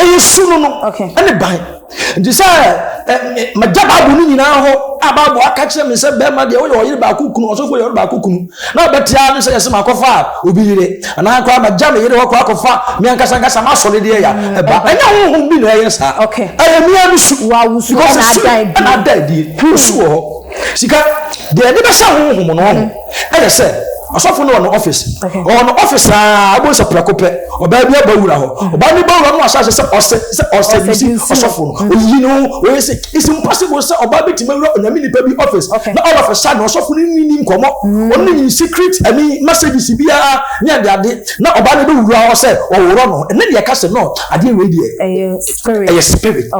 Ɛyɛ su no no ɛne ban. Nti sɛ magya Bible no nyinaa hɔ a Bible aka kyerɛ me sɛ bɛrima deɛ woyɛ ɔyere baako kunu, ɔsɔfo yɛ ɔyere baako kunu, na ɔbɛte ara ne sɛ yɛsɛ makɔfa a obi yere, anaa koraa magya me yere hɔ koraa akɔfa me ankasa ankasa m'asɔre deɛ ya mm, ɛba. Ɛnyɛ honhom bi na ɛyɛ saa. Ɛyɛ mea me su. Because su ɛna ada adie. Su wɔ hɔ. Sika deɛ ɛde bɛhyɛ honhom no ho ɛyɛ sɛ ɔsɔfo no wɔ no office, ɔwɔ no office aa ɔbɛn sɛ prɛko pɛ ɔbaa bi aba wura hɔ, ɔbaa no ba wura no ahyɛ ase sɛ ɔsɛ sɛ ɔsɛ bi si ɔsɔfo no, oyiyi ne ho, oyɛ sɛ it's impossible sɛ ɔbaa bi tumi awura onyame nipa bi office na all of a sudden ɔsɔfo no ni ni nkɔmɔ, ɔno ne secret ɛmi messages biara ne ade ade na ɔbaa no bɛ wura hɔ sɛ ɔworɔ no, ɛnɛ deɛ ɛka sɛ no adeɛ wei deɛ ɛyɛ spirit.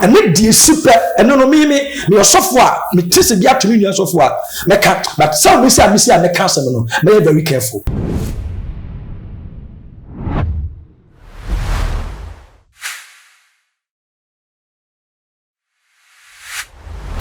Ɛne deɛ ɛsi pɛ, ɛno no me me meyɛ ɔsɔfo a mete sɛ bi ato me nua sɔfo a mɛka, but sɛ mesi a mesi a mɛka asɛm no mɛyɛ very careful.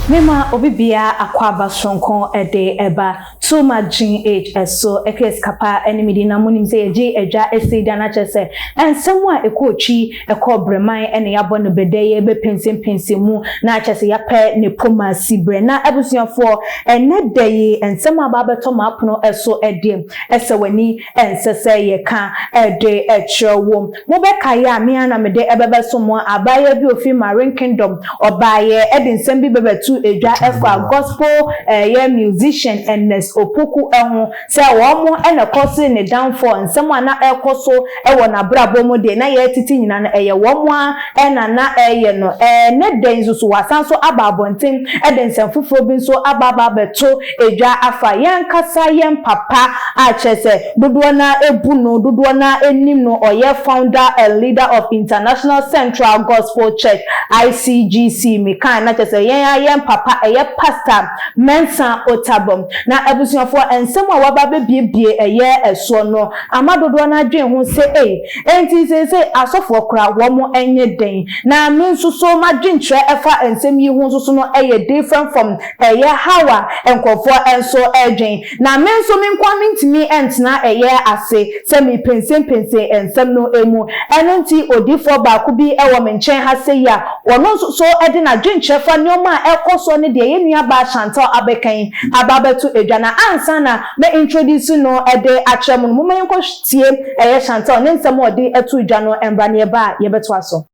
Mema obi biara akwaaba soronko de ba Too much gene age ɛso ɛkɛ sika paa ɛne me di na monim sɛ yɛgye adwa ɛsei da no akyerɛ sɛ ɛnsɛm a ɛkɔɔ twi ɛkɔɔ breman ɛna yɛabɔ no bɛdɛ yɛbɛ pensenpensen mu na akyerɛ sɛ yɛapɛ ne poma si berɛ na abusuafoɔ ɛnɛ da yi nsɛm a aba abɛtɔ m'apono ɛso ɛdeɛ ɛsɛ w'ani ɛnsɛ sɛ yɛka ɛde ɛkyerɛ wo. Mobɛkae a, me ara na mede ɛbɛbɛso mo. Abaayewa bi a ofi Marine Kingdom, ɔbaeɛ de nsɛm bi bɛbɛtoo dwa ɛfa gospel ɛyɛ musician Ernest Opoku ho sɛ wɔn na ɛkɔsee ne downfall, nsɛm a na ɛrekɔ so wɔ n'abrabɔ mu deɛ na yɛretete nyinaa no ɛyɛ wɔn ara na na ɛreyɛ no. Ɛnnɛ da yi nso so wasan nso aba abɔnten de nsɛm foforɔ bi nso aba aba abɛto dwa afa yɛn ankasa yɛn papa a kyerɛ sɛ dodoɔ no ara bu no, dodoɔ no ara nim no, ɔyɛ founder and leader of International Central Gospel Church, ICGC, mekae na kyerɛ sɛ yɛn ara yɛn papa ɛyɛ Pastor Mensah Otabil. Na abusuafoɔ, nsɛm a waba abɛbuebue ɛyɛ ɛsoɔ no ama dodoɔ no ara dwen ho sɛ ei, enti seesei asɔfoɔ koraa wɔn nyɛ dɛn? Na me nso so m'adwenkyerɛ ɛfa nsɛm yi ho nso so no ɛyɛ different from ɛyɛ how a nkurɔfoɔ nso ɛredwen. Na me nso me nko ara mentumi ntena ɛyɛ ase sɛ merepensenpensen nsɛm no mu. Ɛno nti odiyifoɔ baako bi wɔ me nkyɛn ha sei a ɔno nso so de n'adwenkyerɛ fa nneɛma a ɛrekɔ soɔ ne deɛ yɛn nuabaa Chantal abɛka yi aba abɛto dwa. Na ansa na mɛ introduce no de akyerɛ mo no, momma yɛnkɔ tie ɛyɛ Chantal ne nsɛm a ɔde too dwa no mmra na yɛba a yɛbɛtoa so.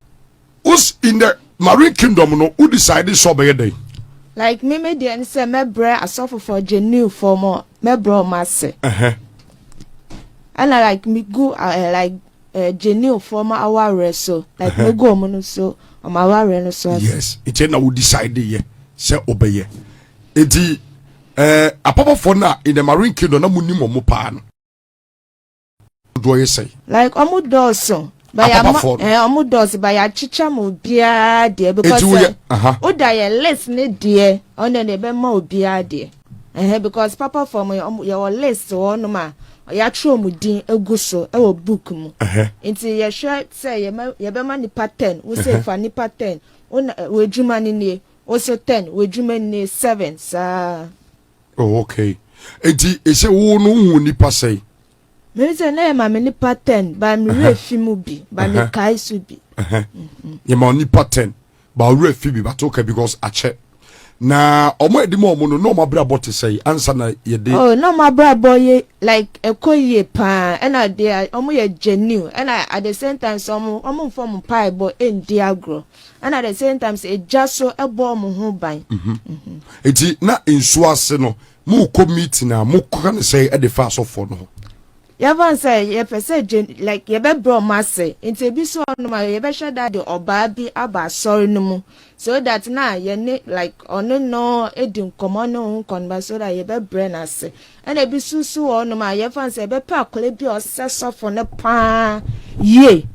Wos in the marine kingdom no wo decide sɛ ɔbɛyɛ dɛn? Like me me deɛ ne sɛ mɛbrɛ asɔfofoɔ genuine foɔ mo mɛbrɛ ɔmo ase. Ɛna like me gu uh, like uh, genuine foɔ mo awareɛ so like me gu ɔmo no so ɔmo awareɛ no so ase. Yes, nti na wo decide yɛ sɛ ɔbɛyɛ. Nti ɛɛ eh, apapafoɔ no a in the marine kingdom na mo nim ɔmo paa no. dodoɔ yɛ sɛn. Like ɔmo dɔɔso. Apapafoɔ no. Ɛɛ ɔmo dɔɔso ba yɛakyekyɛ mo obiara deɛ because sɛ woda yɛ list ne deɛ ɔno deɛ ɛbɛma obiara deɛ ɛhɛn because papafoɔ mo yɛwɔ list wɔ hɔnom a yɛatwerɛ ɔmo din egu so ɛwɔ book mu nti yɛhwɛ sɛ yɛma yɛbɛma nipa 10 wosɛ fa nipa 10 wona w'adwuma no nie wosɛ 10 w'adwuma nie 7 saa. Oh okay nti ɛsɛ wo no wohu nipa sɛn. Mene sɛ na yɛma me nipa 10 ba me werɛ fi mu bi ba me kae so bi. Yɛma nipa 10 ba werɛ fi bi but okay because akyɛ na ɔmo ɛdi mu ɔmo no na ɔmo abrabɔ te sɛn ansa na yɛde. Oh na ɔmo abrabɔ yɛ like ɛkɔ yie paa ɛna deɛ ɔmo yɛ genuine ɛna at the same time sɛ ɔmo ɔmo nfa ɔmo mpaebɔ ɛndi agorɔ. Ɛna at the same time sɛ egya so ɛbɔ ɔmo ho ban. Eti na nsuo ase no mo kɔ meeting a mo ka ne sɛ ɛde fa asɔfoɔ no ho. Yɛfa no sɛ yɛpɛ sɛ gye like yɛbɛbrɛ ɔmo ase nti ebi so ɔnom a yɛbɛhyɛ da de ɔbaa bi aba asɔre no mu so that na yɛne like ɔno no edi nkɔmɔ ne ho nkɔnba so that yɛbɛbrɛ no ase ɛna ebi so so wɔ ɔnom a yɛfa no sɛ yɛbɛpɛ akwadaa bi a ɔsɛ sɔfo no paa yie.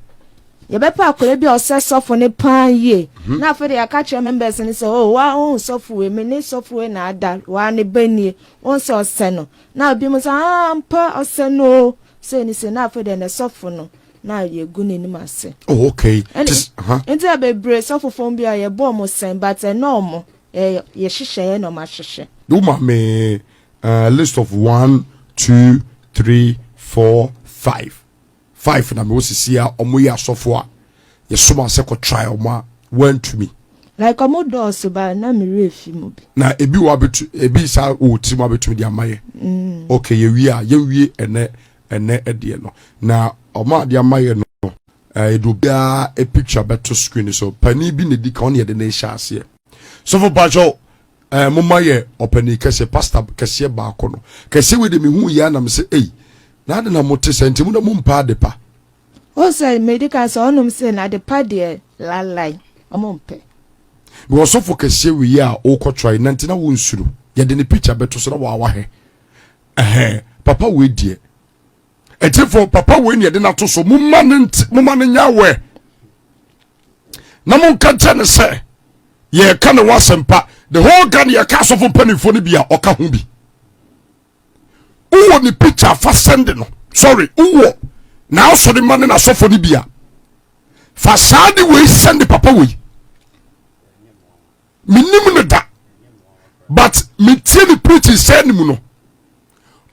Yɛbɛpɛ akwadaa bi a ɔsɛ sɔfo no paa yie. Na afei de yɛaka kyerɛ members no sɛ, oh, wa wohu sɔfo wei, me ne sɔfo wei na ada, wa ne ba nie, wohu sɛ ɔsɛ no. Na ebi mo sɛ, ah, ampa ɔsɛ no o, sei ne sei. Na afei deɛ ne sɔfo no, na yɛgu n'anim ase. Oh, okay. Ɛne, nti a bebree sɔfo fam bi a yɛbɔ ɔmo sɛn, but ɛnɛ ɔmo, yɛhyehyɛ yɛ na ɔmo ahyehyɛ. Wo maame uh, list of 1, 2, 3, 4, 5. 5 na mewɔ sisi a ɔmo yɛ asɔfo a. yɛsoma sɛ kɔ try ɔmo a wantumi. Like ɔmo dɔɔso ba na me werɛ fi mu bi. Na ebi wɔ abetu ebi saa wɔ tiri mu abetumi de ama yɛ. Mm. Okay yɛwie a yɛnwie ɛnɛ ɛnɛ ɛdeɛ no na ɔmo ade ama yɛ no ɛɛ yɛde obiara e picture bɛto screen so panin bi na edi kan ɔne yɛde ne hyɛ aseɛ sɔfo pakyɛw ɛɛ mo ma yɛ ɔpanin kɛseɛ pastor kɛseɛ baako no kɛseɛ wei de mi hu yɛ anam sɛ ɛyi na ade na mo te sɛ nti mo na mo mpa ade pa. O sɛ medi kan sɛ ɔnom sɛ na ade pa deɛ lalai ɔmo mpɛ. Mewɔ sɔfo kɛseɛ wei a ɔrekɔ try nante na wonsuro yɛde ne picture bɛto so na wawa hɛ ɛhɛn papa wei deɛ ɛtifo papa wei ne yɛde no ato so moma ne nti moma ne nya awɛ na monka nkyɛ ne sɛ yɛka ne ho asɛmpa the whole Ghana yɛka asɔfo mpanimfoɔ no bi a ɔka ho bi wowɔ ne picture fa send no sorry wowɔ n'asɔre ma ne n'asɔfo no bi a fa saa de wei send papa wei menim no da but metie ne preaching sɛ ne mu no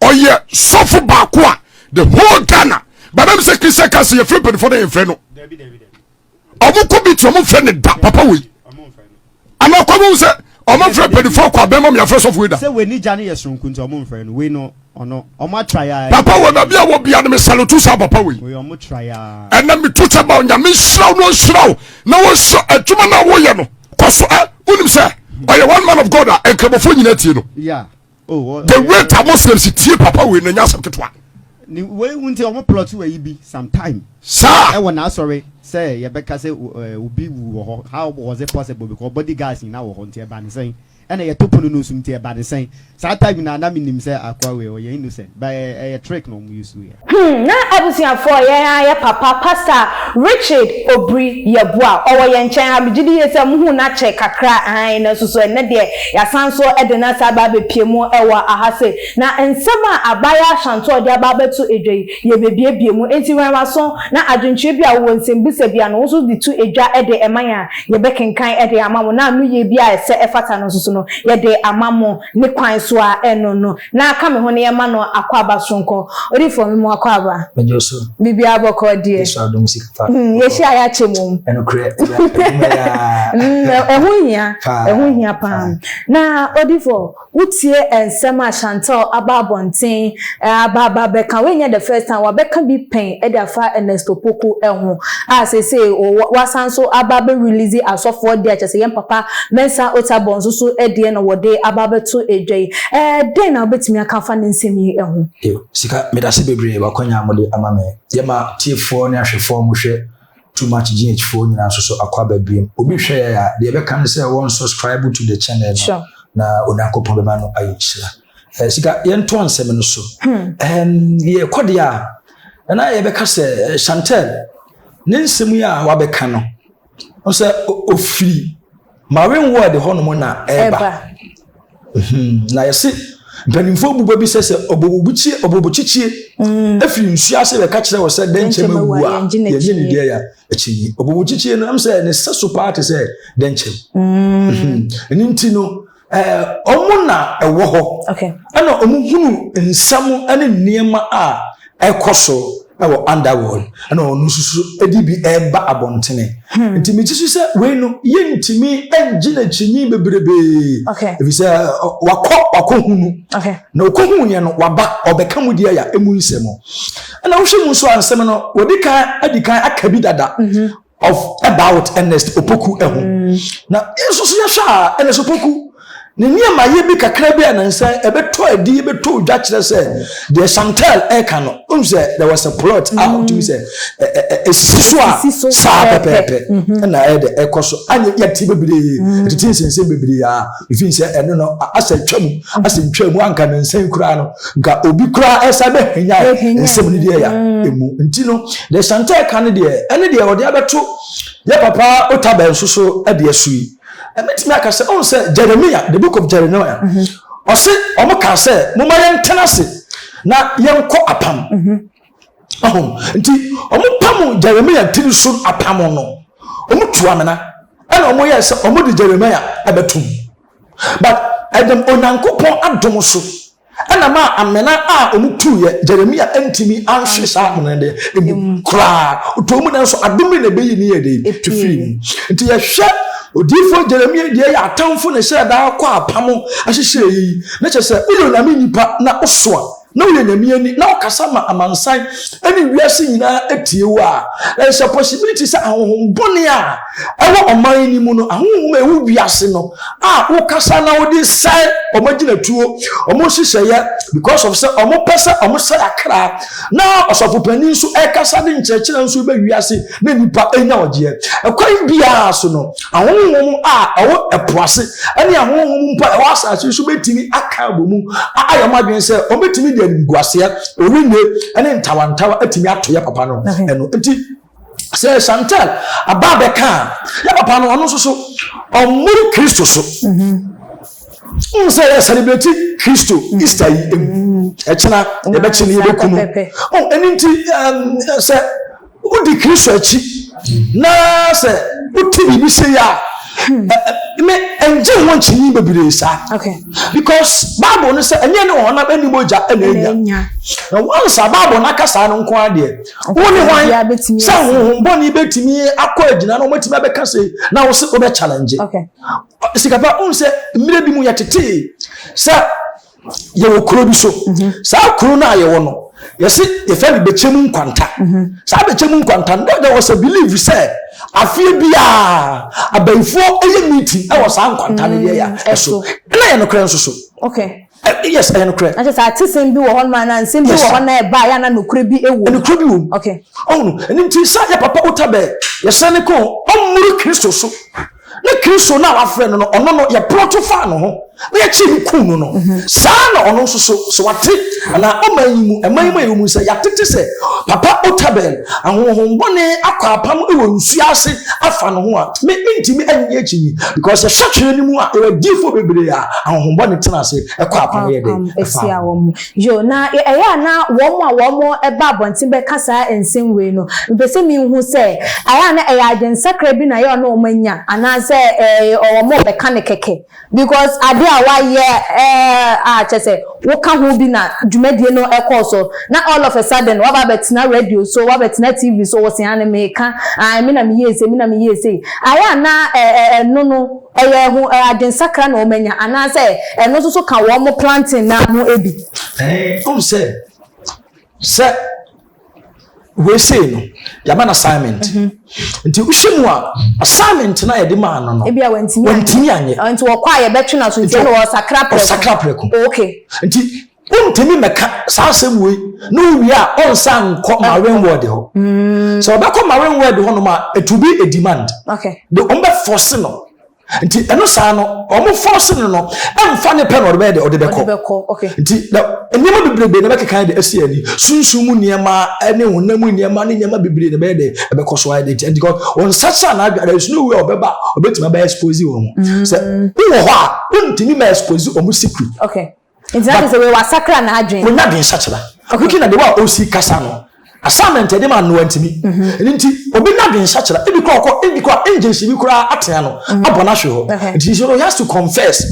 ɔyɛ sɔfo baako a the whole Ghana bàbá mi sɛ Christian council yɛfrɛ mpanyinfoɔ no yɛmfrɛ no ɔmo kɔ bi ti ɔmo fɛ ne da papa wei ana kɔ mo sɛ ɔmo fɛ mpanyinfoɔ kɔ abɛn mu yɛfrɛ sɔfo wei da. sɛ wei ni gya ne yɛ soronko nti ɔmo nfrɛ no wei no ɔno ɔmo atra ya. papa wei baabi a wɔ bia no mi salutu saa papa wei. wei ɔmo tra ya. ɛnna mi tu sɛ ba onyame nhyira wo na ɔnhyira wo na wɔnhyɛ adwuma na wɔyɛ no kɔ so ɛ wonim sɛ ɔyɛ one man of God a nkramofoɔ nyinaa tie no. Yeah. Oh, the rate a muslims tie papa wei no nyɛ asɛm ketewa. Ni wei nti ɔmo plot wei bi sometime. Saa. Ɛwɔ n'asɔre sɛ yɛbɛka sɛ obi wu wɔ hɔ how was it possible because body guards nyinaa wɔ hɔ nti ɛba ne sɛn ɛna yɛto pono no nso nti ɛba ne sɛn saa time na na menim sɛ akoa wei ɔyɛ innocent but ɛyɛ trick na ɔmo use yɛ. Hmm na abusuafoɔ yɛn ara yɛ papa Pastor Richard Obiri Yeboah ɔwɔ yɛn nkyɛn ha megye di yie sɛ mohuu no akyɛ kakra aane nanso so ɛnnɛ deɛ yɛasan nso de no asan aba abɛpue mu wɔ aha sei na nsɛm a Abaayewa Ashanti a ɔde aba abɛto dwa yi yɛbɛbuebue mu enti wɛn w'aso na adwenkyerɛ bi a wowɔ nsɛmbisa bi a no wo nso de to dwa de ma yɛn a yɛbɛkenkan de ama mo na anoyie bi a ɛsɛ ɛfata no nso so no yɛde ama mo ne kwan so a ɛno no Na ka me ho na yɛma no akwaaba soronko. Odiyifoɔ, me mu akwaaba. Megye wo so. Biribiara bɔkɔɔ deɛ. Yesu adom sika pa. Mm, yɛhyia a yɛakyɛ mom. Ɛnokorɛ, adwuma yi ara. Mm, ɛho hia, ɛho hia paa. Na odiyifoɔ, wotie nsɛm a Chantel aba abɔnten aba aba abɛka, wei nyɛ the first time, wabɛka bi pɛn de afa Ernest Opoku ho a seesei wasan nso aba abɛ release asɔfoɔ deɛ a kyerɛ sɛ yɛn papa Mensah Otabil nso so deɛ na wɔde aba abɛto dwa yi. Ɛɛ, dɛn na wobɛtumi aka afa ne nsɛm yi ho? Yo, Sika, medase bebree w'akwanya a mode ama me. Yɛma tiefoɔ ne ahwɛfoɔ a wɔhwɛ Too Much GH foɔ nyinaa nso so akwaaba biom. Obi hwɛ yɛn a, deɛ yɛbɛka ne sɛ wɔn subscribe to the channel no Sure. na Onyankopɔn bɛma no ayɛ nhyira. Eh, Sika, yɛntoa nsɛm no so. Ɛm, yɛkɔ deɛ a, na yɛbɛka sɛ eh, Chantel, ne nsɛm yi a wabɛka no, Ɔsɛ ofiri marine world hɔnom na ɛreba. Mhm. Na yɛse mpanimfoɔ bu ba bi sɛ sɛ ɔbɔbɔkyikyie ɔbɔbɔkyikyie mm. efiri nsuo ase bɛka kyerɛ wɔ sɛ dɛnkyɛm awu a yɛnyɛ ne deɛ ya akyi yi ɔbɔbɔkyikyie no ɛm sɛ ne sɛ so paa te sɛ dɛnkyɛm. Mm. Mhm. Ɛno nti no Ɛɛ, wɔn na ɛwɔ hɔ. Ɛna wɔn hunu nsɛm ne nneɛma a ɛkɔ so wɔ underworld. Ɛna wɔn nso so de bi ɛreba abɔntene. Hmm. Nti megye so sɛ wei no yɛntumi ngye n'akyinyi bebrebee. Efisɛ wakɔ wakɔ hunu. Na ɔkɔ hunu yɛ no waba ɔbɛka mu deɛ ya emu nsɛm. Ɛna wohwɛ mu nso a nsɛm no wɔde kan adi kan aka bi dada. Mhm. of about Ernest Opoku ɛho mm. na yɛn nso so yɛhwɛ a Ernest Opoku ne nneɛma yɛ bi kakra bi a ne nsa ɛbɛtɔ adi ɛbɛtɔ odwa kyerɛ sɛ deɛ Chantel ɛka no n sɛ there was a plot a mm. ɔtumi sɛ ɛsisi so a saa pɛpɛɛpɛ mm-hmm. ɛna ɛyɛ dɛ ɛkɔ so anyɛ yɛte bebree mm. ɛtete nsɛnsɛm bebree a efi sɛ ɛno no asɛ twa mu asɛ ntwa mu anka ne nsa koraa no nka obi koraa ɛsa bɛ henya nsɛm no deɛ ya mm. emu nti no deɛ Chantel ka no deɛ ɛne deɛ ɔde abɛto yɛ papa Otabil nso so ɛde asu yi ɛmɛtumi aka sɛ ɔn sɛ Jeremiah the book of Jeremiah mhm. ɔse ɔmo kaa sɛ moma yɛn tena ase na yɛnkɔ apam mhm. ɔho nti ɔmo pam Jeremiah tiri so apam no ɔmo tu amena ɛna ɔmo yɛ sɛ ɔmo de Jeremiah ɛbɛtum but ɛdɛm Onyankopɔn adom so. Ɛna maa amena a wɔtuiɛ, Jeremia antumi anhwe saa amena no deɛ mu koraa. Ɔtɔɔ mu nanso adom bi na ɛbɛyi ne yɛ deɛ firii mu. Nti yɛhwɛ odiyifoɔ Jeremia deɛ yɛ atamfo na ɛhyɛɛ daa kɔ apam ahyehyɛɛ yi, na kyerɛ sɛ woyɛ Onyame nipa na wosoa na woyɛ Nyame ani na wokasa ma amansan ne wiase nyinaa tie wo a, there is a possibility sɛ ahonhom bɔne a ɛwɔ ɔman no mu no, ahonhom a ɛwɔ wiase no a wokasa na wode sɛe wɔn agyinatuo, wɔn nhyehyɛeɛ because of sɛ wɔn pɛ sɛ wɔn sɛe akra na ɔsɔfo panin nso ɛkasa de nkyerɛkyerɛ nso bɛ wiase na nipa anya ɔgyeɛ. Ɛkwan biara so no, ahonhom a ɛwɔ ɛpo ase ɛne ahonhom mpo a ɛwɔ asase so bɛtumi aka abɔ mu ayɛ wɔn adwene sɛ wɔbɛtumi de animguaseɛ, owinne ne ntawantawa atumi ato yɛ papa no ɛno nti. Sɛ Chantel aba abɛka a, yɛ papa no ɔno nso so ɔmmoro Kristo so. N sɛ yɛ celebrate Kristo Easter yi mu. Ɛkyena yɛbɛkye no yɛbɛku no. Oh, ɛno nti sɛ wodi Kristo akyi na sɛ wote biribi sei a, me ɛngye ho nkyinyi bebree saa. Because Bible no sɛ ɛnyɛ ne ɔhonam ɛne mogya ɛna anya. Na once a Bible no aka saa no nko ara deɛ, Wo ne hwan sɛ honhom bɔne bɛtumi akɔ agyina na wɔatumi abɛka sei na wo se wobɛ challenge. Sikapa wohu sɛ mmerɛ bi mu yɛtetee sɛ yɛwɔ kuro bi so. Mhm. Saa kuro no a yɛwɔ no yɛse yɛfɛ no bɛkyɛ mu nkwanta. Mhm. Saa bɛkyɛ mu nkwanta no there was a belief sɛ afeɛ biara abayifoɔ ɛyɛ meeting ɛwɔ saa nkwanta no deɛ yɛ mm, ɛso. Ɛna yɛ nokorɛ nso so. Okay. Yes, ɛyɛ nokorɛ. Na kyerɛ sɛ atesɛm bi wɔ hɔ nom anaa nsɛm bi wɔ hɔ na ɛba a yɛ ana nokorɛ bi wɔ mu. Nokorɛ bi wɔ mu. Okay. Ɔhunu, ɛno nti sɛ yɛ papa Otabɛ, yɛhyɛ ne kɔn, ɔmmoro Kristo so. Ne Kristo no a wafrɛ no no, ɔno no, yɛporɔto faa ne ho, na yɛkyee no kuu no no. Mhm. Saa na ɔno nso so, sɛ wate, anaa ɔman yi mu, ɛman yi mu a yɛwɔ mu sɛ yɛatete sɛ papa Otabel, ahonhommɔne akɔ apam wɔ nsuo ase afa ne ho a, me, mentumi nnye akyinnye. Because yɛhwɛ twerɛ no mu a, yɛwɔ adiyifoɔ bebree a ahonhommɔne tena ase kɔ apam yɛ dɛn? Ɛfa wɔn ho. Yo, na ɛyɛ a na wɔn a wɔn ba abɔnten bɛka saa nsɛm wei no, mepɛ sɛ mehu sɛ, ɛyɛ a na ɛyɛ adwensakra bi na ɛyɛ a na wɔn anya, anaasɛ ɛyɛ wɔn rebɛka no kɛkɛ. Because ade a wayɛ ɛɛ a kyerɛ sɛ woka ho bi na dwumadie no ɛkɔɔ so na all of a sudden waba abɛtena radio so wabɛtena TV so wose aane meka ae me na meyɛɛ sei me na meyɛɛ sei ayɛ a na ɛɛ ɛno no ɛyɛ ho adwensakra na wɔn anya anaasɛ ɛno nso so ka wɔn planting no ho bi. Ɛɛ wohu sɛ sɛ Wei sei no, yɛama no assignment. Mhm. Nti wohwɛ mu a, assignment no a yɛde maa no no, Ebia wantumi anyɛ. Wantumi anyɛ. Nti wɔkɔ a yɛbɛtwe n'aso nti ɛna ɔsakra prɛko. Ɔsakra prɛko. Oh, okay. Nti wontumi mmɛka saa asɛm wei na wowie a ɔnsan nkɔ marine world hɔ. Mm. Sɛ ɔbɛkɔ marine world hɔ nom a, it will be a demand. Okay. De wɔn bɛ force no. Nti ɛno saa no, wɔn force no no, ɛnfa ne pɛ na ɔde bɛyɛ deɛ ɔde bɛkɔ. Nti na nneɛma bebrebe na ɛbɛkeka de asi ani. Sunsun mu nneɛma ne honam mu nneɛma ne nneɛma bebree na ɛbɛyɛ deɛ ɛbɛkɔ so ayɛ de nti. Because wɔn nsa kyerɛ n'adwa, there is no way ɔbɛba ɔbɛtumi abɛyɛ expose wɔn. Mm. Sɛ wowɔ hɔ a, wontumi ma expose wɔn secret. Okay. Nti na kyerɛ sɛ wei wasakra n'adwene. Wanya adwensakyera. Looking at the way a ɔsi kasa no, assignment ɛde ma no wantumi. Mhm. Ɛno nti obi nya adwensakyera, ebi koraa ɔkɔ, ebi koraa agency bi koraa atea no, mhm. abɔ no ahwe hɔ. Nti so he has to confess.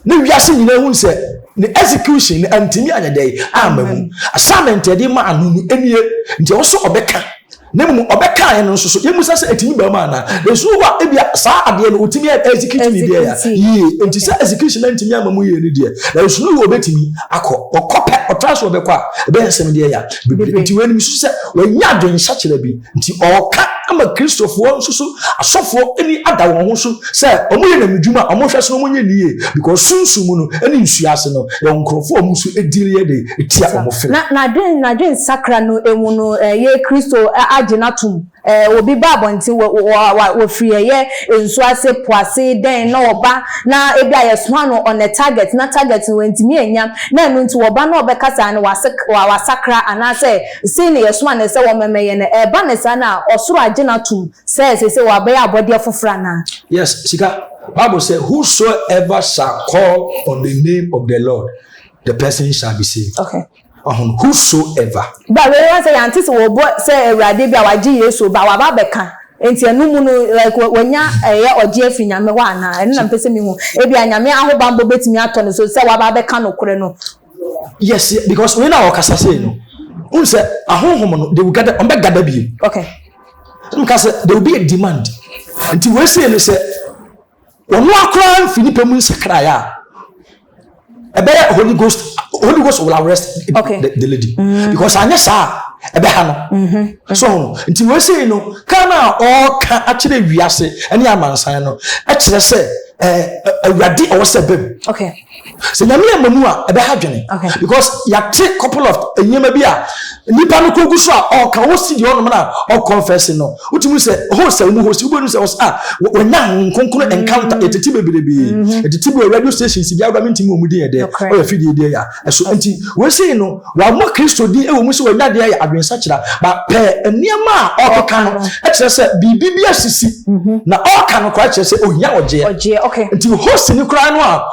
Ne wiase nyinaa hu sɛ ne execution no antumi anyɛ dɛ amma mu. Assignment ɛde ma no no nie. Nti ɛwɔ sɛ ɔbɛka. Na mmom ɔbɛkaeɛ no nso so, yɛmmisa sɛ ɛtumi ba mu anaa. Nanso wɔ hɔ a, ebia saa adeɛ no ɔtumi execute ne deɛ a yie. Enti sɛ execution no antumi amma mu yie no deɛ, nanso no wɔ ɔbɛtumi akɔ. Ɔkɔ pɛ, ɔtra so ɔbɛkɔ a, ɛbɛyɛ nsɛm deɛ ya bebree. Enti wei no mesusu sɛ wanya adwensakyera bi. Nti ɔreka ama Kristofoɔ nso so asɔfoɔ ani ada wɔn ho so sɛ wɔyɛ nyamedwuma a wɔhwɛ so na wɔnyɛ no yie because sunsum mu no ne nsuo ase no yɛwɔ nkurɔfoɔ a wɔn nso deal yɛ de tia wɔn fere. Na n'adwen n'adwen sakra no emu no ɛyɛ Kristo agye no atom. Ɛɛ obi ba abɔnten wɔ wɔ wɔ wɔfiri ɛyɛ nsuo ase po ase dɛn na ɔba na ebi a yɛsoa no on a target na target no wantumi annya na ɛno nti wɔba na ɔbɛka saa no wase wasakra anaasɛ sei na yɛsoa no sɛ wɔmmɛmɛyɛ no ɛɛba no saa no a ɔsoro agye no atom Sɛ seesei wabɛyɛ abɔdeɛ foforɔ anaa? Yes, sika. Bible sɛ, whosoever shall call on the name of the Lord, the person shall be saved. Okay. Ɔhun, whosoever. Ba wei wɔn sɛ yɛante sɛ wɔbɔ sɛ awurade bi a wagye Yesu ba waba abɛka nti ɛno mu no like wanya ɛyɛ ɔgye afiri nyame hɔ anaa ɛno na mpɛ sɛ mehu ebi a nyame ahobanbɔ bɛtumi atɔ no so sɛ waba abɛka nokorɛ no. Yes, because wei na ɔkasa sei no, n sɛ ahonhom no, they will gather, ɔmbɛ gather bie. Okay. Nka sɛ there will be a demand. Nti wei sei no sɛ ɔno akora mfi nipa mu nsakraeɛ a, ɛbɛyɛ Holy Ghost, Holy Ghost will arrest okay. the lady. Because anyɛ saa a, ɛbɛha no. So nti wei sei no, kaa no a ɔreka akyerɛ wiase ne amansan no, ɛkyerɛ sɛ Awurade ɔwɔ sɛ bɛm. Okay. Sɛ Nyame amma mu a, ɛbɛha dwene. Because yɛate couple of nneɛma bi a nipa no kɔ gu so a ɔka wɔ studio hɔnom na ɔconfess no. Wotumi sɛ host a wɔn host, wobɛnu sɛ ɔsɛ ah wɔnya Honhom Kronkron encounter yɛtete bebrebe. Yɛtete bi wɔ radio stations bi agora mentumi wɔn din yɛ dɛ. Ɔyɛ fidie deɛ ya. Ɛso nti wɔsei no Wammɔ Kristo din wɔ mu sɛ wanya deɛ yɛ adwensakyera, but pɛɛ nneɛma a ɔrekeka no kyerɛ sɛ biribi bi asisi, na ɔreka no koraa kyerɛ sɛ ohia ɔgyeɛ. Ɔgyeɛ, okay. Nti host no koraa no a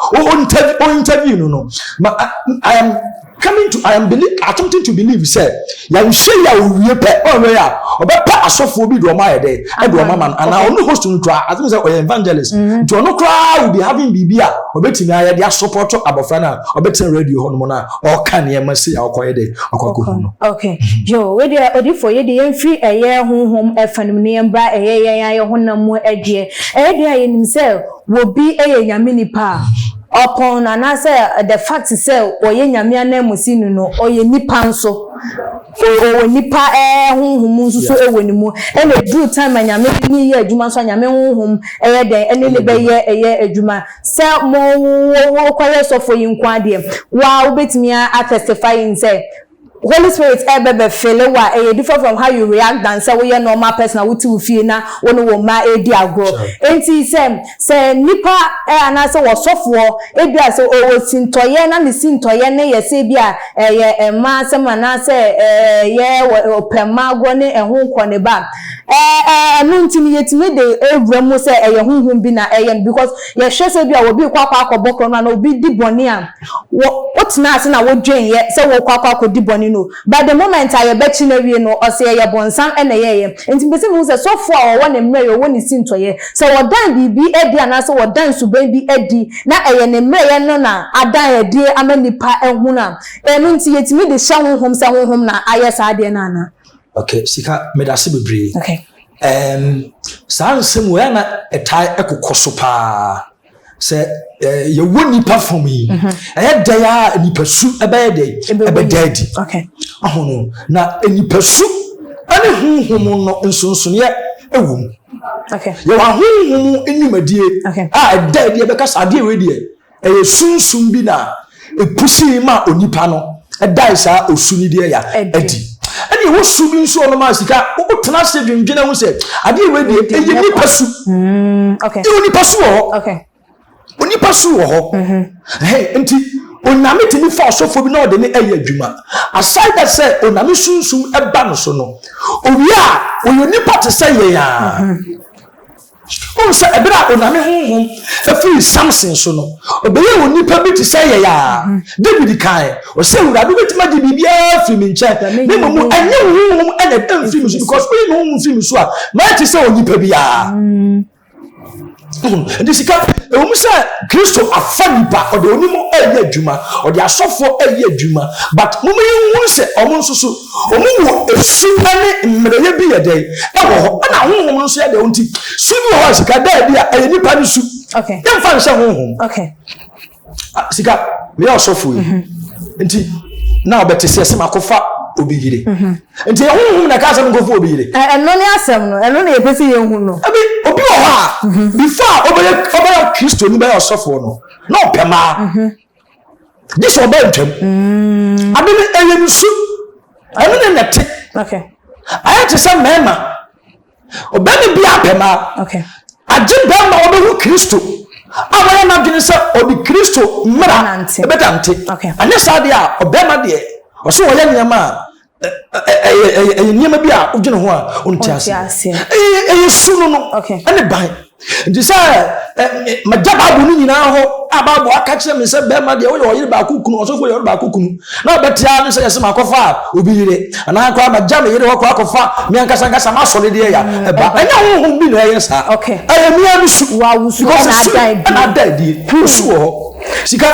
ɔinterview no no, ma I am coming to, I am believe, attempting to believe sɛ yɛnhwɛ yi a owie pɛ, ɔnhwɛ yi a ɔbɛpɛ asɔfoɔ bi de wɔn ayɛ dɛ, ɛde wɔn ama no, anaa ɔno host no koraa, I think sɛ ɔyɛ evangelist, nti ɔno koraa will be having biribi a ɔbɛtumi ayɛ de asopɔto abɔfra no a ɔbɛtena radio hɔnom no a ɔka nneɛma sei a ɔkɔyɛ dɛ ɔkɔ akɔhu no. Okay. Yo, wei deɛ odifoɔ yɛ deɛ yɛmfiri ɛyɛ honhom ɛfa no mu na yɛmbra ɛyɛ yɛn ara yɛ honam mu ɛdeɛ. Ɛyɛ deɛ a yɛnim sɛ wɔbi ɛyɛ Nyame nipa a, ɔpɔn no anaasɛ the fact sɛ ɔyɛ Nyame ananmusini no, ɔyɛ nipa nso. Ɔwɔ nipa ɛɛ honhom nso so ɛwɔ ne mu. Ɛna ɛduru time a Nyame de no yɛ adwuma nso a Nyame honhom ɛyɛ dɛn ɛne no bɛyɛ ɛyɛ adwuma. Sɛ mo wo kɔyɛ sɔfo yi nko ara deɛ, wo ara wobɛtumi a testify in sɛ Holy Spirit ɛbɛ bɛ fille wo a, ɛyɛ different from how you react than sɛ woyɛ normal person a wote wo fie na wo ne wo mma redi agorɔ. Enti sɛ sɛ nipa anaasɛ ɔsɔfoɔ ebia sɛ ɔwɔ sintɔyɛ na ne sintɔyɛ no yɛ sɛ ebia ɛyɛ mmaa asɛm anaasɛ ɛyɛ ɔpɛ mmaa agorɔ ne ɛho nkɔ ne ba a, ɛno nti no yɛtumi de wura mu sɛ ɛyɛ honhom bi na ɛyɛ no because Yɛhwɛ sɛ ebia obi rekɔ akɔ akɔbɔ korɔno anaa obi di bɔne a, wɔ wotena ase na wodwen yɛ sɛ worekɔ akɔ akɔdi bɔne no. But the moment a yɛbɛkye no awie no, ɔse ɛyɛ bonsam na ɛyɛeɛ. Nti mepɛ sɛ mehu sɛ sɔfoɔ a ɔwɔ ne mmerɛyɛ, ɔwɔ ne sintɔyɛ, sɛ ɔdan biribi adi anaasɛ ɔdan suban bi adi na ɛyɛ ne mmerɛyɛ no na adan adie ama nnipa ahunu a, ɛno nti yɛtumi de hyɛ honhom sɛ honhom na ayɛ saa adeɛ no anaa? Okay, Sika, medase bebree. Okay. Um, saa nsɛm wei na ɛtae ɛkokɔ so paa sɛ eh, yɛwɔ nipa fam yi mhm. ɛyɛ dɛn a nipa su ɛbɛyɛ dɛn ɛbɛda adi ahono na nipa su ɛne honhom no nsonsonoeɛ ɛwɔ mu yɛwɔ ahonhom nnwumadie a ɛda adi ɛbɛka sɛ adeɛ wei deɛ Ɛyɛ sunsum bi na ɛpusii ma onipa no dae saa osu no deɛ ya adi. Ɛne ɛwɔ su bi nso ɔnom a sika wotena ase dwendwene ho sɛ adeɛ wei deɛ ɛyɛ nipa su. Ɛyɛ onipa su wɔ hɔ. Onipa su wɔ hɔ. Mm-hmm. Nti onyame tumi fa ɔsɔfoɔ bi na ɔde ne ɛyɛ adwuma. Aside that sɛ onyame sunsum ɛba no so no, owie a ɔyɛ onipa te sɛ yɛn a. Mm-hmm. Wohu sɛ ɛberɛ a Onyame honhom firii Samson so no, ɔbɛyɛɛ onipa bi te sɛ yɛn a. David kae, ɔsɛ Awurade wobɛtumi agye biribiara afiri me nkyɛn, na mmom ɛnyɛ wo honhom na ɛmfiri me so, because woyi me honhom firi me so a, mayɛ te sɛ onipa biara. Nti sika, ɛwɔ mu sɛ Kristo afa nipa, ɔde onim ɛyɛ adwuma, ɔde asɔfoɔ ɛyɛ adwuma, but moma yɛnhunu sɛ ɔmo nso so Wɔn wɔ esu ne mmerɛyɛ bi yɛ dɛn ɛwɔ hɔ, ɛna honhom no nso yɛ dɛn nti su bi wɔ hɔ a sika daa bi a ɛyɛ nipa no su. Yɛmfa nhyɛ honhom. Ah, sika meyɛ ɔsɔfo yi mhm. nti na ɔbɛte sɛ sɛ makɔfa obi yere mhm. nti ɛyɛ honhom na ɛka sɛ menkɔfa obi yere. Ɛno ne asɛm no, ɛno na yɛpɛ sɛ yɛhu no. Ebi obi wɔ hɔ a mhm. before a ɔbɛyɛ ɔbɛyɛ Kristoni bɛyɛ ɔsɔfoɔ no na ɔpɛ maa. Gye sɛ ɔbaa ntwam. Mm. Ade no ɛyɛ nsu. Ɛno ne nɛte. Ayɛ te sɛ mmarima. Ɔbarima bi apɛ maa. Agye barima ɔbɛhu Kristo a wɔyɛ n'adwene sɛ ɔde Kristo mmara ɛbɛdante. Anyɛ saa deɛ a ɔbarima deɛ ɔsɛ ɔyɛ nneɛma a ɛyɛ nneɛma bi a wodwene ho a wonte aseɛ. Ɛyɛ su no no ɛne ban. Nti sɛ magya Bible no nyinaa hɔ a Bible aka kyerɛ me sɛ bɛrima deɛ woyɛ ɔyere baako kunu, ɔsɔfo yɛ ɔyere baako kunu, na ɔbɛte ara ne sɛ yɛsɛ makɔfa obi yere anaa koraa magya me yere hɔ koraa akɔfa me ankasa ankasa m'asɔre deɛ ya mm, ɛba. Ɛnyɛ honhom bi na ɛyɛ saa. Ɛyɛ mea me su. Because su ɛna ada adie. Su wɔ hɔ. Sika.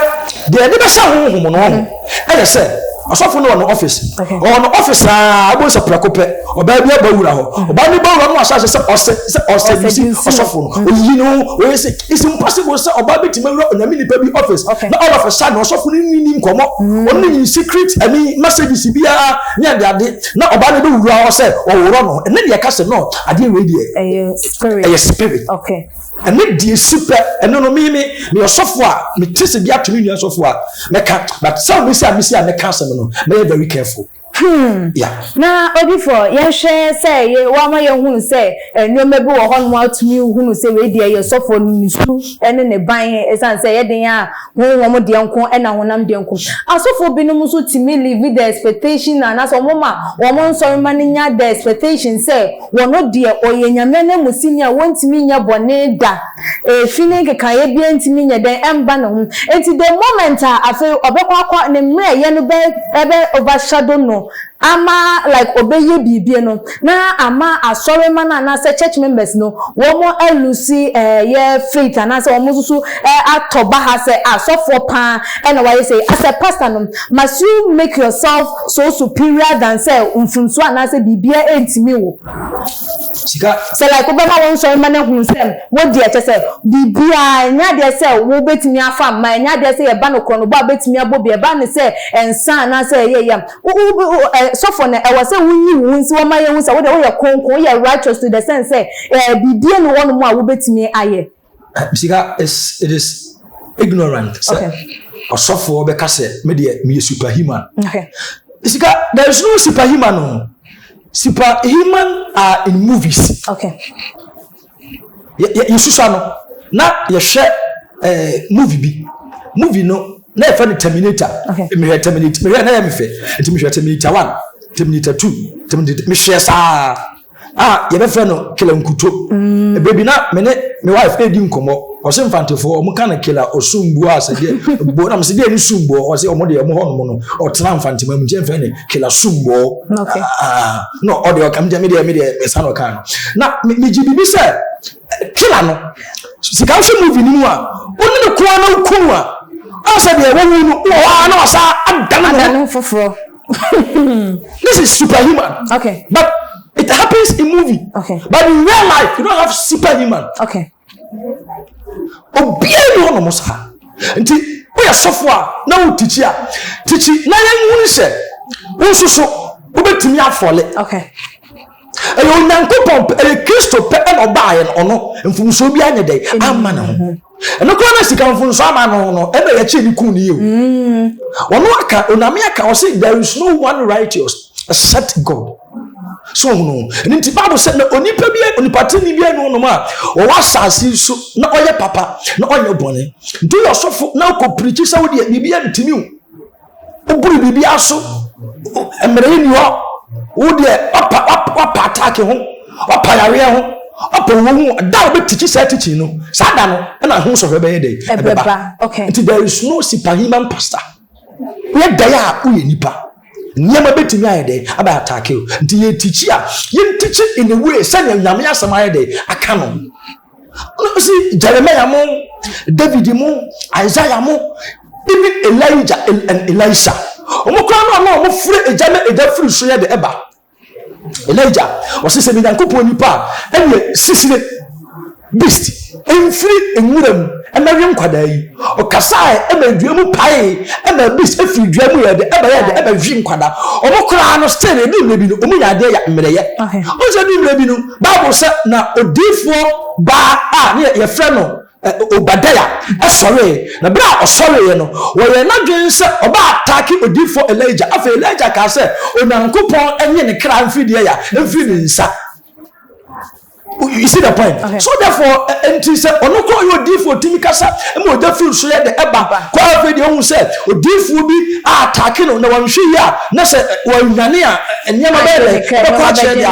Deɛ yɛde bɛhyɛ honhom no ho ɛyɛ sɛ ɔsɔfo no wɔ no office. Ɔwɔ no office aa wobɛhu sɛ prɛko pɛ ɔbaa bi aba wura hɔ. Ɔbaa no ba wura no wahyɛ ase sɛ ɔsɛ sɛ ɔsɛdusi ɔsɔfo no. Oyiyi ne ho ɔyɛ sɛ it's impossible sɛ ɔbaa bɛtumi awura onyame nipa bi office na all of a sudden ɔsɔfo no ne ni nkɔmmɔ. Ɔne ne secret ɛne messages biara ne ade ade na ɔbaa no bɛwura hɔ sɛ ɔworɔ no. Ɛnɛ deɛ ɛka sɛ no adeɛ wei deɛ ɛyɛ spirit. Ɛne deɛ esi pɛ, ɛno no me me meyɛ ɔsɔfo a mete sɛ bi ato me nua sɔfo a mɛka but sɛ obi sɛ a mesi a mɛka asɛm no mɛyɛ very careful. Hmm. Yeah. Na odifo, yɛnhwɛ sɛ yɛ wama yɛhunu sɛ nneɛma bi wɔ hɔnom a wotumi hunu sɛ wei deɛ yɛ sɔfo no ne su ne ne ban ɛsiane sɛ ɛyɛ den a honhom deɛ nko ɛna honam deɛ nko. Asɔfo binom nso tumi live the expectation anaasɛ wɔn ma wɔn nsɔremma no nya the expectation sɛ Wɔno deɛ ɔyɛ Nyame ananmusini a wɔntumi nyɛ bɔne da, efi ne nkekaeɛ biara ntumi nyɛ dɛn ɛmba ne ho. Enti the moment a afei ɔbɛkɔ akɔ ne mmerɛyɛ no bɛ ɛbɛ overshadow no ama like ɔbɛyɛ biribi no na ama asɔremma no anaasɛ church members no wɔn alusi ɛyɛ faith anaasɛ wɔn nso so atɔ baha sɛ ah sɔfoɔ paa ɛna wayɛ sei. As a pastor no must you make yourself so superior than sɛ mfomsoɔ anaasɛ biribiara ɛntumi wo. Sika. Sɛ like wobɛma wo nsɔremma no ahunu sɛ wo deɛ kyɛ sɛ biribiara ɛnyɛ adeɛ sɛ wobɛtumi afa mma ɛnyɛ adeɛ sɛ yɛba no korɔnobɔ a wobɛtumi abɔ bi ɛba no sɛ nsa anaasɛ ɛyɛ yam wo wo wo ɛ sɔfo no ɛwɔ sɛ woyi wo ho nsi hɔ ma yɛhu sɛ wo deɛ woyɛ kronkron woyɛ righteous to the sense sɛ ɛɛ biribiara nni hɔnom a wobɛtumi ayɛ. Sika is it is ignorant sɛ ɔsɔfoɔ bɛka sɛ me deɛ meyɛ superhuman. Okay. Sika there is no superhuman o. Superhuman are in movies. Okay. Yɛsusua no na yɛhwɛ eh, movie bi. Movie no na yɛfrɛ no Terminator. Okay. Mehwɛ Terminator mehwɛ na yɛ mefɛ nti mehwɛ Terminator one, Terminator two, Terminator mehwɛ saa. a yɛbɛfrɛ no kela nkuto mm. Baabi na me ne me wife redi nkɔmmɔ ɔse mfantefoɔ ɔmo ka no kela ɔsumbuo a sɛ deɛ bo na mese deɛ ne sumbuo ɔse ɔmo deɛ ɔmo hɔ nom no ɔtena mfantema mu nti ɛmfrɛ ne kela sumbuo ah, na ɔde ɔka me deɛ me deɛ me deɛ mesa na ɔka no na megye biribi sɛ kela no sika wohwɛ movie no mu a wone ne koa na wokunu a ɔsɛ deɛ wɔwu no wɔ hɔ a na wasa adane ne ho foforɔ This is superhuman. Okay. But it happens in movie. Okay. But in real life, you don't have superhuman. Okay. Obiara ni hɔ nom saa. Nti woyɛ sɔfo a na wo tikyi a tikyi na yɛn hu sɛ wo nso so wobɛtumi afɔle. Okay. Ɛyɛ Onyankopɔn pɛ ɛyɛ Kristo pɛ ɛna ɔbaayɛ no ɔno mfomsoɔ bi anyɛ dɛ ama ne ho. Ɛno koraa na sika mfomsoɔ ama ne ho no ɛna yɛkyee ne kuu ne yie o. Mm. Ɔno aka Onyame aka ɔse there is no one righteous except God. So ɔhunu ɛno nti Bible sɛ na onipa bi onipa tini bi ɛnu ɔnom a ɔwɔ asase so na ɔyɛ papa na ɔnyɛ bɔne. Nti ɔyɛ ɔsɔfo na ɔkɔ pirikyi sɛ wodeɛ biribi antumi o. Woboro biribiara so. Mmerɛ yi ni hɔ. Wo deɛ wapa wapa ataake ho, wapa yareɛ ho, wapa owuo ho. Da a wobɛtikyi saa tikyi no, saa da no ɛna ho sɔhwɛ bɛyɛ dɛ ɛbɛba. Okay. Nti there is no superhuman pastor. Woyɛ dɛn a woyɛ nipa. Nneɛma bɛtumi ayɛ dɛ aba ataake o. Nti yɛtikyi a yɛntikyi in a way sɛdeɛ Nyame asɛm ayɛ dɛ aka no. See, Jeremiah mo, David mo, Isaiah mo, even Elijah and Elisha. Wɔn koraa no a na wɔn firi egya na egya firi so yɛ de ɛba. Elijah, ɔsi sɛ Nyankopɔn nipa a ɛyɛ sisire beast mfiri nwura mu ɛmɛwe nkwadaa yi. Ɔkasae ɛma dua mu paee ɛma beast efiri dua mu yɛ de ɛbɛyɛ de ɛbɛwe nkwadaa. Wɔn koraa no still ebi mmerɛ bi no wɔn nya adeɛ yɛ mmerɛyɛ. Wɔn sɛ ebi mmerɛ bi no. Bible sɛ, Na odiyifoɔ baa a ne yɛfrɛ no Obadiah sɔree, na berɛ a ɔsɔreeɛ no, wɔyɛɛ n'adwene sɛ ɔbɛ ataake odiyifoɔ Elijah. Afei Elijah kaa sɛ, Onyankopɔn nye ne kra mfiri deɛ ya, mfiri ne nsa. You see the point? Okay. So therefore, nti sɛ ɔno kɔ ɔyɛ odiyifoɔ tumi kasa ma ogya firi so yɛ de ɛba kɔ afei deɛ ɔhu sɛ odiyifoɔ bi ataake no na wɔnhwɛ yie a na sɛ wɔnwane a nneɛma bɛyɛ dɛ bɛkɔ akyerɛ deɛ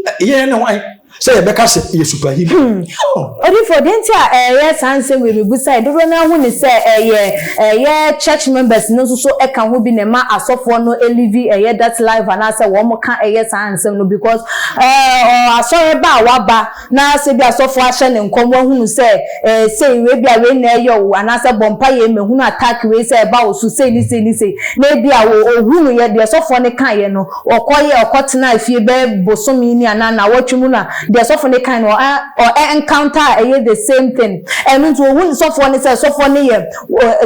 a yɛn ne hwan. Sɛ yɛbɛka sɛ yɛ superhuman. Hmm. Odifo, deɛ nti a ɛyɛ saa nsɛm wei mebusae, dodoɔ no ara hu ne sɛ ɛyɛ ɛyɛ church members no nso so ɛka ho bi na ɛma asɔfoɔ no live ɛyɛ that life anaasɛ wɔn ka ɛyɛ saa nsɛm no because ɛɛ asɔre ba a waba na sɛ bi asɔfoɔ ahyɛ ne nkɔm wahunu sɛ ɛɛ sei wei bi a wei na ɛyɛ wo anaasɛ bɔ mpa yɛ mehunu attack wei sɛ ɛba wo so sei ne sei ne sei na ebi a ohunu yɛ deɛ sɔfoɔ no kaeɛ no Ɔkɔeɛ, ɔkɔtenaa fie bɛyɛ bosome ni anaa nnawɔtwe mu na deɛ sɔfo no kae no ɔ ɔ encounter a ɛyɛ the same thing. Ɛno nti ɔhu sɔfoɔ no sɛ sɔfoɔ no yɛ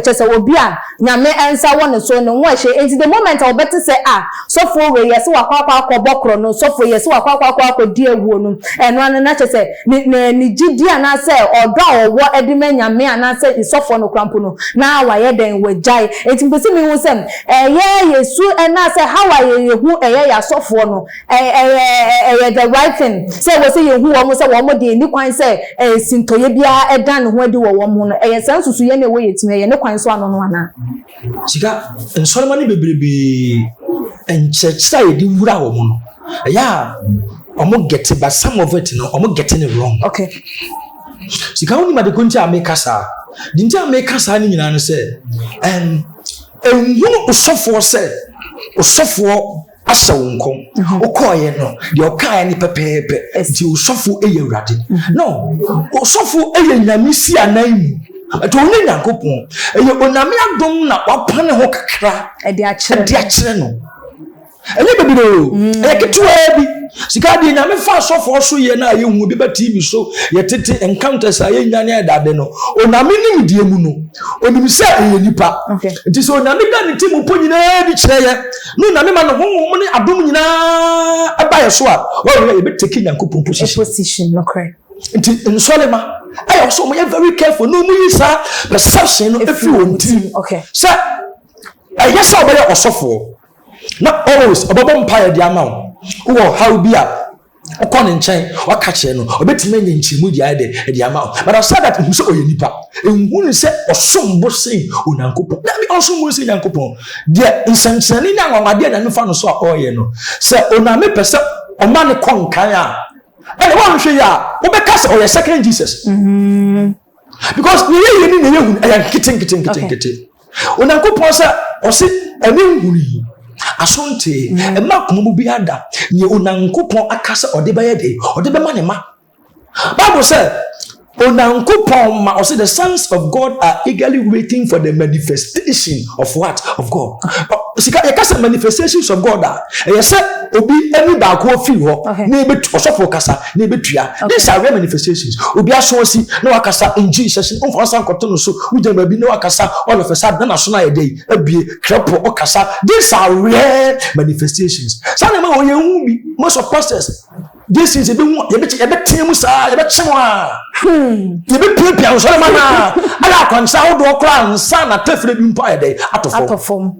kyerɛ sɛ obi a Nyame nsa wɔ ne so, ne ho ɛhyɛ. Enti the moment a ɔbɛte sɛ ah sɔfoɔ wei yɛse wakɔ akɔ akɔbɔ korɔno, sɔfoɔ yi yɛse wakɔ akɔ akɔ akɔdi awuo no, ɛno ano na kyerɛ sɛ ne ne ne gyidie anaasɛ ɔdɔ a ɔwɔ de ma Nyame anaasɛ sɔfoɔ no koraa mpo no na wayɛ dɛn wagyae. Enti mepɛ sɛ mehu sɛ Ɛyɛ yɛ su ɛnaasɛ how a yɛ yɛhu ɛyɛ yɛ asɔfoɔ no ɛyɛ ɛyɛ the right thing sɛ ɛwɔ sɛ yɛhu wɔn sɛ wɔn deɛ ɛnni kwan sɛ ɛɛ sintɔyɛ biara ɛda ne ho adi wɔ wɔn ho no ɛyɛ saa nsusuiɛ no ɛwɔ yɛ tirim ɛyɛ ne kwan so ano no anaa? Sika, nsɔrema no bebrebee nkyerɛkyerɛ a yɛde wura wɔn no ɛyɛ a wɔn get but some of it no wɔn get it wrong. Okay. Sika wonim ade ko nti a meka saa. Deɛ nti a meka saa ne nyinaa no sɛ ɛn Nhunu osɔfoɔ sɛ osɔfoɔ ahyɛ wo nkɔm. Mhm. Wokɔɔeɛ no, deɛ ɔkaeɛ ne pɛpɛɛpɛ. Nti osɔfoɔ yɛ Awurade. Mhm. No, osɔfoɔ yɛ Nyame si anan mu. Ɛti ɔnyɛ Nyankopɔn. Ɛyɛ Onyame adom na wapa ne ho kakra ɛde akyerɛ no. Ɛnyɛ bebree o, mm. ɛyɛ ketewaa bi. Sika deɛ Nyame fa asɔfoɔ so yɛ no a yɛhu bi ba TV so, yɛtete encounters a yɛnya ne ɛdade no. Onyame nimdeɛ mu no, onim sɛ ɛyɛ nipa. Nti sɛ Onyame da ne ti mu po nyinaa bi kyerɛ yɛ, na Onyame ma ne honhom ne adom nyinaa ɛba yɛ so a, wɔyɛ yɛbɛtake Nyankopɔn position. Position, nokorɛ. Nti nsɔre ma ɛyɛ sɛ wɔyɛ very careful na wɔyi saa perception no efiri wɔn tirim sɛ ɛyɛ sɛ ɔbɛyɛ ɔsɔfoɔ. Na always ɔbɛbɔ mpaeɛ de ama wo. Wowɔ ɔhaw bi a, wokɔ ne nkyɛn, waka kyerɛ no, ɔbɛtumi anya nkyerɛmu de ayɛ dɛ de ama wo. But aside that, hu sɛ ɔyɛ nipa. Nhu no sɛ ɔsom bo sen Onyankopɔn. Dabi, ɔnsom bo nsen Nyankopɔn. Deɛ nsɛnkyerɛnne ne anwanwadeɛ a Nyame fa no so a ɔreyɛ no, sɛ Onyame pɛ sɛ ɔma no kɔ nkan a, ɛnna woanhwɛ yie a, wobɛka sɛ ɔyɛ second Jesus. Mm-hmm. Because nea yɛyɛ ne nea yɛhu no, ɛyɛ nkete nkete nkete nkete. Onyankopɔn sɛ ɔse ɛne nhunui, aso ntee, mm. ɛma akoma mu biara da nea Onyankopɔn aka sɛ ɔde bɛyɛ de, ɔde bɛma ne ma. Bible sɛ Onyankopɔn ma ɔse the sons of God are eagerly waiting for the manifestation of what? Of God. Sika yɛka sɛ manifestations of God a ɛyɛ sɛ obi ani baako afiri hɔ na ebetu ɔsɔfo kasa na ebetua. These are real manifestations. Obi aso asi na wakasa in Jesus name. Ɔmfa nsa nkɔto no so. Wogyina baabi na wakasa all of a sudden na n'aso no ayɛ dɛ abue krɛpo ɔkasa. These are rare manifestations. Saa nneɛma wɔ yɛn hu bi most of pastors these things yɛbɛhu yɛbɛkye yɛbɛteɛ mu saa yɛbɛkye mu a hmm. yɛbɛpiapia nsɔre ma no a ayɛ akwankyerɛ ahodoɔ koraa nsa na tɛfrɛ bi mpo ayɛ dɛ atɔ fam.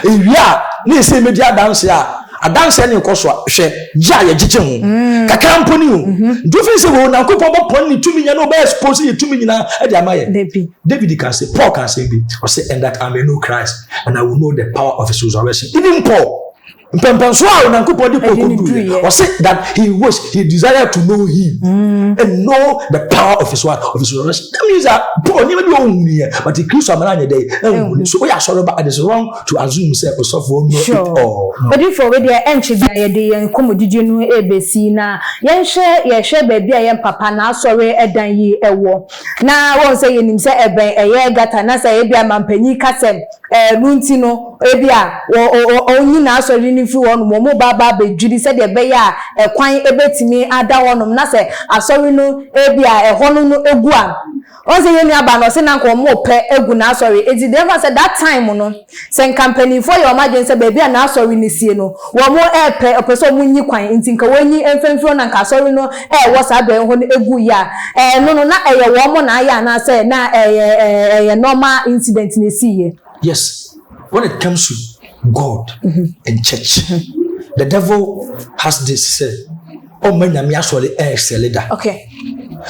Ewie a, na ɛsɛ medi adanse a, adanse ne nkɔ so a, hwɛ, gye a yɛgyegye ho. Mm. Kakra mpo ni o. Mm-hmm. Nti wofiri sɛ wɔ Onyankopɔn bɔpɔn ne tumi nya na ɔbɛyɛ expose yɛ tumi nyinaa de ama yɛ. David ka sɛ, Paul ka asɛm bi, ɔsɛ, and that I may know Christ and I will know the power of his resurrection. Even Paul, mpɛmpɛnso a Onyankopɔn de Paul kɔduruiɛ, ɔsɛ that he wish, he desired to know him mm. and know the power of his what, of his resurrection. That means that Paul nneɛma bi ɔnhu yɛ, but Kristo amana anyɛ dɛ, ɛnhu. So woyɛ asɔre ba, it is wrong to assume sɛ ɔsɔfoɔ know it all. Odiyifoɔ wei deɛ ɛnkyɛ biara yɛde yɛn nkɔmmɔdidie no rebɛsi na yɛnhwɛ yɛhwɛ baabi a yɛn papa n'asɔre dan yi wɔ na wɔn sɛ yɛnim sɛ ɛbɛn ɛyɛ gata na sɛ ebia mampanyin ka sɛ ɛno nti no ebia wɔ ɔ ɔnyi n'asɔre no mfiri hɔnom wɔn ba aba abɛdwiri sɛdeɛ ɛbɛyɛ a ɛkwan ɛbɛtumi ada hɔnom na sɛ asɔre no ebia ɛhɔ no no egu a Wɔn sɛ yɛn nua baa no ɔse na nka wɔn repɛ agu n'asɔre enti deɛ ɛmfa sɛ that time no sɛ nka mpaninfoɔ yɛ wɔn adwene sɛ baabi a n'asɔre no sie no wɔn repɛ ɔpɛ sɛ wɔn nyi kwan nti nka wɔn nyi mfa mfiri hɔ na nka asɔre no ɛwɔ saa bɛn hɔ no egu yɛ a ɛno no na ɛyɛ wɔn na ayɛ anaasɛ na ɛyɛ ɛyɛ normal incident na esi yɛ. Yes, when it comes to God mm -hmm. and church, mm -hmm. the devil has this say, ɔmma nyame asɔre ɛɛsɛle da. Okay.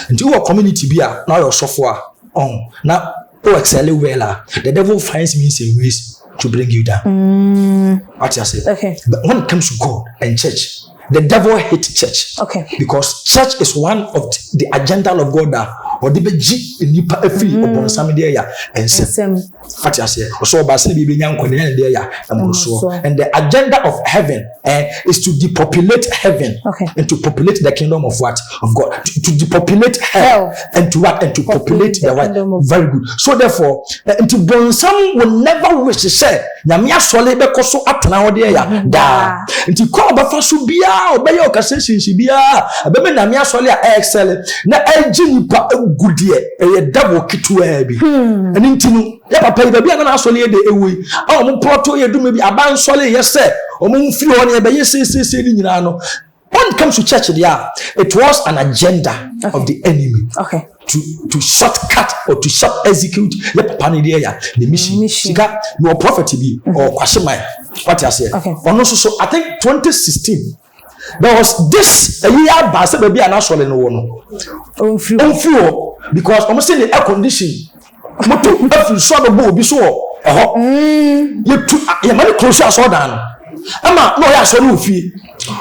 Nti wowɔ community bi a na ɔyɛ ɔsɔfo a ɔn na o excel well a the devil finds means and ways to bring you down. Mm. Wate ase? Okay. But when it comes to God and church, The devil hate church. Okay. Because church is one of the agenda of God a ɔde bɛgye nnipa afiri ɔbɔnsam deɛ ya nsam. Ate aseɛ. Ɔsɛ ɔba sɛ bi bɛnya nkwa ne deɛ ya mmorosoɔ. And the agenda of heaven eh, is to depopulate heaven okay. and to populate the kingdom of what? Of God. To depopulate hell, hell and to what? And to populate, populate the, the what? Very good. So therefore, eh, nti bɔnsam will never wish sɛ Nyame asɔre bɛkɔ so atena hɔ deɛ ya mm-hmm. daa. Nti kwan a ɔbɛfa so biara ɔbɛyɛ ɔkasa biara ɛbɛma Nyame asɔre a ɛɛxɛle na ɛgye nipa gu deɛ ɛyɛ devil ketewaa bi. Hmm. Ɛno nti no yɛ papa yi baabi a na n'asɔre yɛ de ewu yi a wɔn pɔtɔ yɛ dum bi aba nsɔre yɛ sɛ wɔn mfiri hɔ no yɛbɛyɛ seesiesie ne nyinaa no when it comes to church deɛ a it was an agenda okay. of the enemy. Okay. To shortcut or to short execute yɛ papa ne deɛ ya the mission. Sika na ɔ prophet bi ɔ kwasi man wate aseɛ ɔno nso so I think 2016 there was this ɛyi aba sɛ baabi a n'asɔre no wɔ no ɔnfiri hɔ because ɔmo sɛ ne air condition moto afiri so abɛbɔ obi so wɔ ɛhɔ yɛtu yɛma ne kuro so asɔredan no ɛma na ɔyɛ asɔre wɔ fie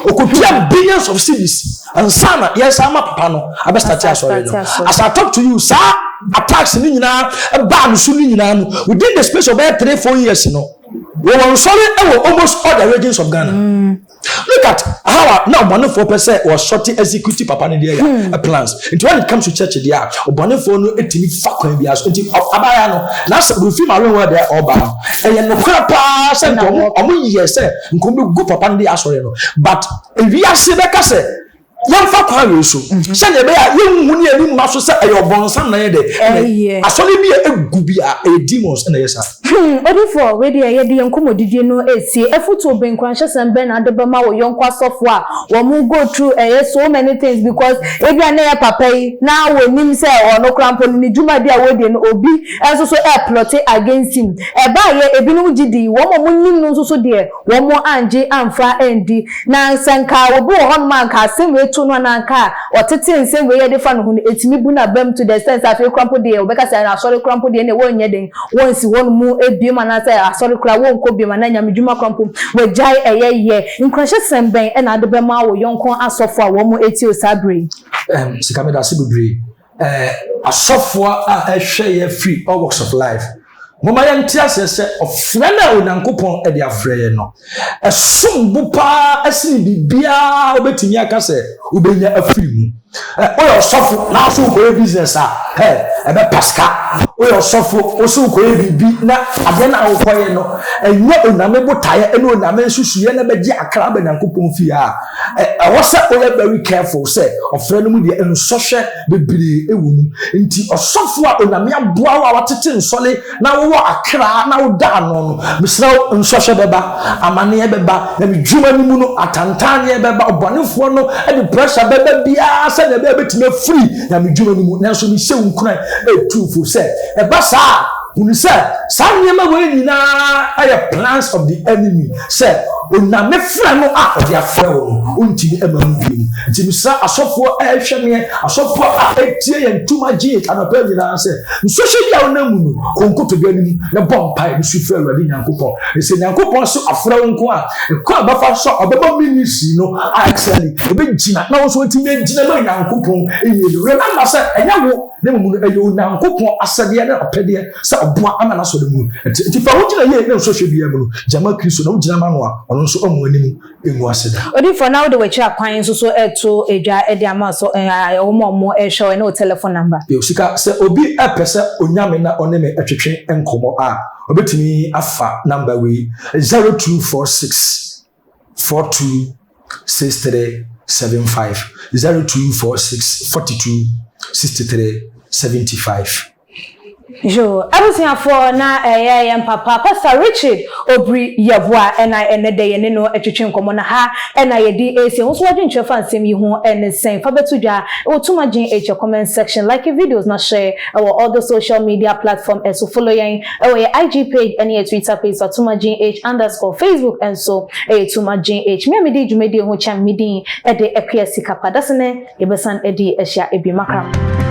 okotua billions of cedis ansa na yɛsan ama papa no abɛstate asɔre no. As I talk to you, saa attacks ne nyinaa ɛbaa no so ne nyinaa no, within the space of bɛyɛ 3-4 years no, wɔwɔ nsɔre ɛwɔ almost all the regions of Ghana. Look at how a na ɔbɔnefoɔ pɛ sɛ wɔsɔte execute papa no deɛ yɛ plans. Nti when it comes to church deɛ a, ɔbɔnefoɔ no etumi fa kwan bi so. Nti abaayewa no n'asɛ ofi ma awen wɔ deɛ ɔba no, ɛyɛ nokorɛ paa sɛ nka ɔmo yɛ sɛ nka ɔmo bɛgu papa no deɛ asɔre no, but ewiase bɛka sɛ yɛmfa kwan wei so sɛdeɛ ɛbɛyɛ a yɛnhu ne yɛni mma so sɛ ɛyɛ ɔbɔnsam na yɛ dɛ Ɛyɛ. Asɔre bi a egu bi a ɛyɛ demons ɛna ɛyɛ saa. Odifoɔ, wei deɛ yɛde yɛn nkɔmmɔdidie no esie. Afutuo bɛn, nkuranhyɛsɛm bɛn na ade bɛma wo yɔnko asɔfo a wɔn go through ɛyɛ so many things, because ebi a ne yɛ papa yi na wɔnim sɛ ɔno koraa mpo no ne dwumadi a wɔdi no, obi nso so ɛplot against him. Ɛbaa yɛ ebinom gye di, wɔn a wɔnim no nso so deɛ wɔn angye amfa andi. Na sɛ nka obi wɔ hɔnom a nka asɛm wei to no anaa nka ɔtete nsɛm wei yɛde fa ne ho no, etumi bu n'abam to the extent sɛ afei koraa mpo deɛ wɔbɛka sɛ asɔre koraa mpo deɛ ɛna wɔnyɛ den, wɔnsi hɔ mu ebiem, anaasɛ asɔre koraa wɔnkɔ biem, anaa nyamedwuma koraa mpo wɔagyae. Ɛyɛ yɛ nkuranhyɛsɛm bɛn ɛna ade bɛma wo yɔnko asɔfo a wɔn etie o saa bere yi? Sika, meda ase bebree. Asɔfoɔ a ɛhwɛ yɛ firi all walks of life, moma yɛnte aseɛ sɛ ɔfrɛ no a Onyankopɔn de afrɛ yɛn no ɛsom bo paa ɛsene biribiara wobɛtumi aka sɛ wobɛnya afiri mu. Woyɛ ɔsɔfo na so wokɔyɛ business a, ɛ ɛbɛpa sika. Woyɛ ɔsɔfo wo so wokɔyɛ biribi na adeɛ no a wokɔyɛ no ɛnyɛ Onyame botaeɛ ɛne Onyame nsusuiɛ na bɛgye akra aba Nyankopɔn fie a, ɛwɔ sɛ woyɛ very careful sɛ ɔfrɛ no mu deɛ nsɔhwɛ bebree ɛwɔ mu. Nti ɔsɔfo a Onyame aboa wo a watete nsɔle na wowɔ akra na woda ano no, mesrɛ wo, nsɔhwɛ bɛba, amanneɛ bɛba, na medwuma no mu no atantanneɛ bɛba, ɔbɔnefoɔ no de pressure bɛba biara sɛdeɛ ɛbɛyɛ bɛtumi afiri nyamedwuma no mu. Nanso mehyɛ wo nkuran ɛtumfo sɛ ɛba saa a, hunu sɛ saa nneɛma wei nyinaa ɛyɛ plans of the enemy, sɛ Onyame frɛ no a ɔde afrɛ wo no, ɔntumi ma mu bio. Nti mesrɛ asɔfoɔ a ɛhwɛ meɛ, asɔfoɔ a ɛtie yɛn ntoma gye anɔpa nyinaa sɛ nsɔhwɛ bi a wonam mu no, kɔ nkotodwe anim na bɔ mpae ne su frɛ Awurade Nyankopɔn. Na sɛ Nyankopɔn so afrɛ wo nko a, ɛkwan a ɔbɛfa so a ɔbɛma ministry no a excel, ɛbɛgyina na wo nso watumi agyina ma Nyankopɔn yie no. Remember sɛ ɛnyɛ wo, na mmom no ɛyɛ Onyankopɔn asɛdeɛ ne ɔpɛdeɛ sɛ ɔboa ama n'asɔre mu no. Nti fa wo gyina yie na nsɔhwɛ biara mu no, gyama Kristo na wogyina ma no a, ɔno nso ɔmmu anim ngu ase da. Odiyifoɔ, na wode w'akyi akwan nso so reto dwa de ama so wɔn a wɔrehwɛ wo ne wo telephone number. Yo, sika, sɛ obi pɛ sɛ onya me na ɔne me twetwe nkɔmmɔ a, obetumi afa number wei, 0246 42 63 75, 0246 42 63 75. Yo, abusuafoɔ, na ɛyɛ yɛn papa Pastor Richard Obiri Yeboah ɛna ɛnɛ dɛ yɛne no atwitwi nkɔmmɔ, na ha ɛna yɛde esi. Ho so wadwenkyerɛ fa nsɛm yi ho ɛne sɛn? Fa bɛto dwa ɛwɔ Tuma Gye H comment section. Like videos na share ɛwɔ all the social media platform ɛso. Follow yɛn ɛwɔ yɛ IG page ɛne yɛ Twitter page so Tuma Gye H_. Facebook ɛnso ɛyɛ Tuma Gye H. Me a medi dwumadie ho kyɛn, me din ɛde Akua Sika Pa. Dasene yɛbɛsan adi ahyia ebi makra.